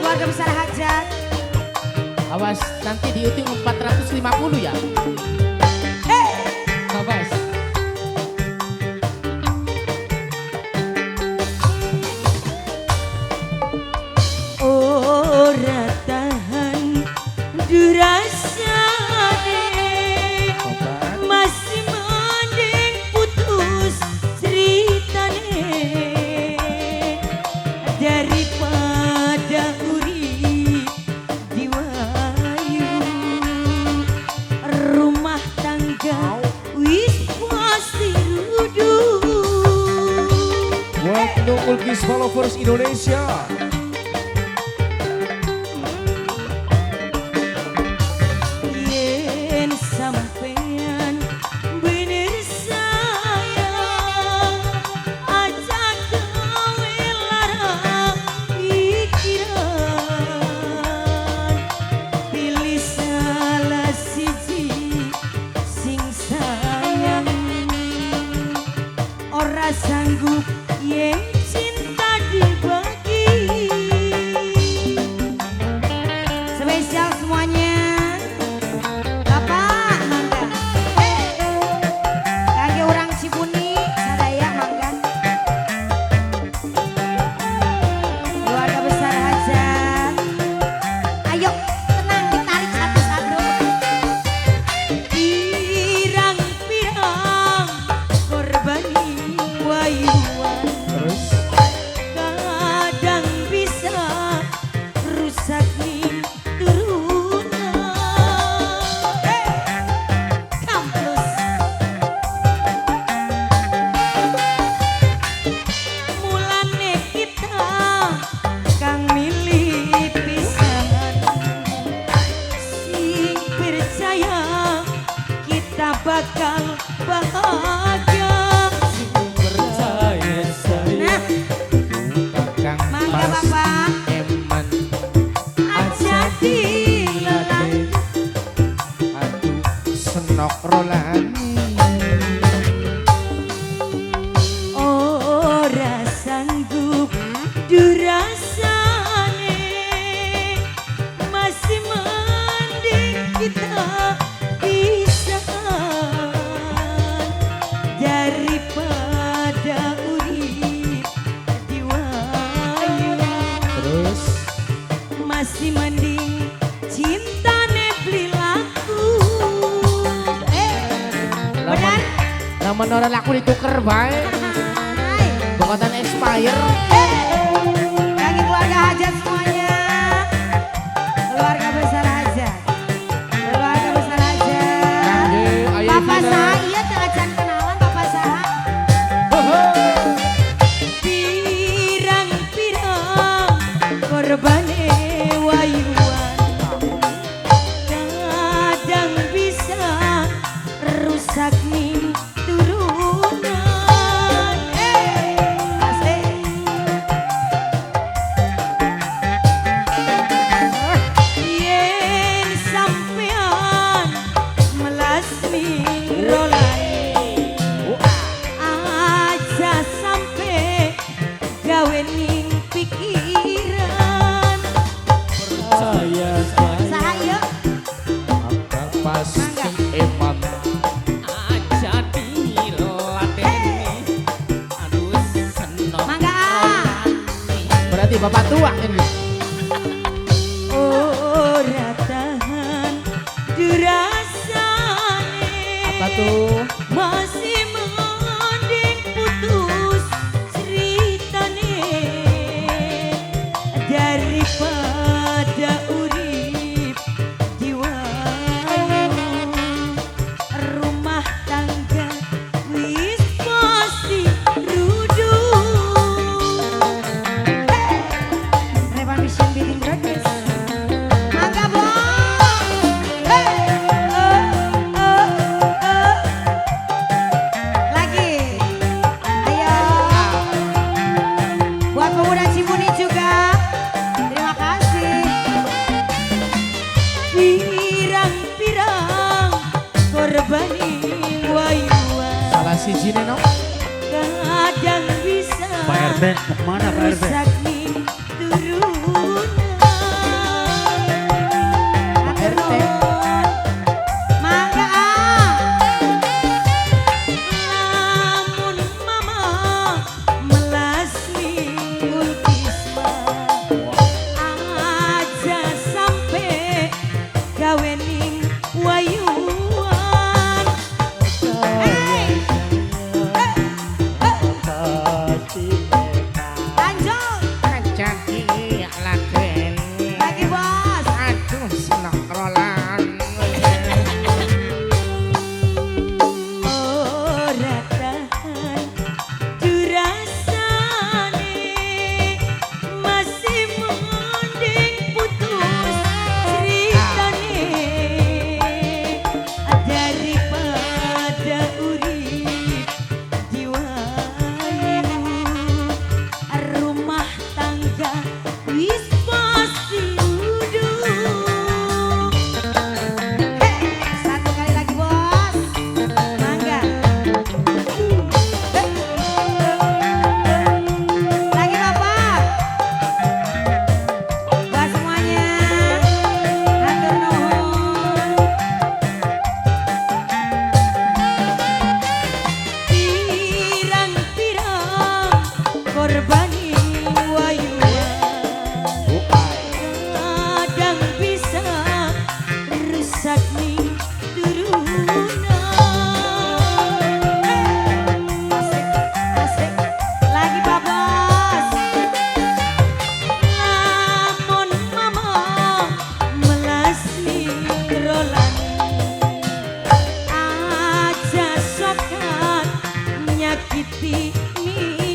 Keluarga besar Hajat. Awas nanti dihitung 450 ya. Hey. Awas. Ora tahan durasane, masih mending putus ceritane daripada urip diwayu. Rumah tangga wis pasti ruduh. Buat Nungul Kiss Followers Indonesia. Yen sampean bener sayang, aja gawe lara pikiran. Pilih salah siji sing sayang, ora sanggup yen cinta dibagi. Spesial semuanya. Bapak mangga. Kangge urang Cibuni sadaya mangga. Keluarga besar Hajat. Ayo tenang ditarik satu-satu. Pirang-pirang korbani wayuan. Terus Kadang bisa rusak ning turunan. Kamplus. Mulane kita kang milih pisan, sing percaya kita bakal bahagia. Percaya saya. Nah, Kang mangga Bapak. Eman. Aja dilelang. Aduh senok rolani. Ora sanggup durasane, masih mending kita pisah daripada urip diwayu. Terus Masih mending cintane beli laku. Benar? Lamun ora laku dituker bae. Hai. Bukan expire. Kaki keluarga Hajat semuanya. Keluarga besar Hajat. Keluarga besar Hajat. Kangge Ayah Bapak Vina. saha iya teu acan kenalan Bapak saha. Pirang-pirang korbane wayuan. Kadang bisa rusak ning turunan. Asik. Yen sampean melas ning rolane, aja sampe gawe ning pikiran. Percaya saya. Saha ieu? Maka pasti eman. Aja dilateni. Aduh senok. Mangga. Berarti bapak tua ini. Ora tahan durasane. Apa tuh? Masih mending putus ceritane daripada urip diwayu. Rumah tangga wis pasti ruduh. Revan Mission Beating Records. Mangga Bong. Hey. Oh, oh, oh. Lagi. Ayo. Buat pemuda Cibuni juga. Terima kasih. Pirang-pirang korbani wayuan. Salah siji no. Kadang bisa Pak RT, mau kemana Pak RT? rusak ning turunan. Nyakiti.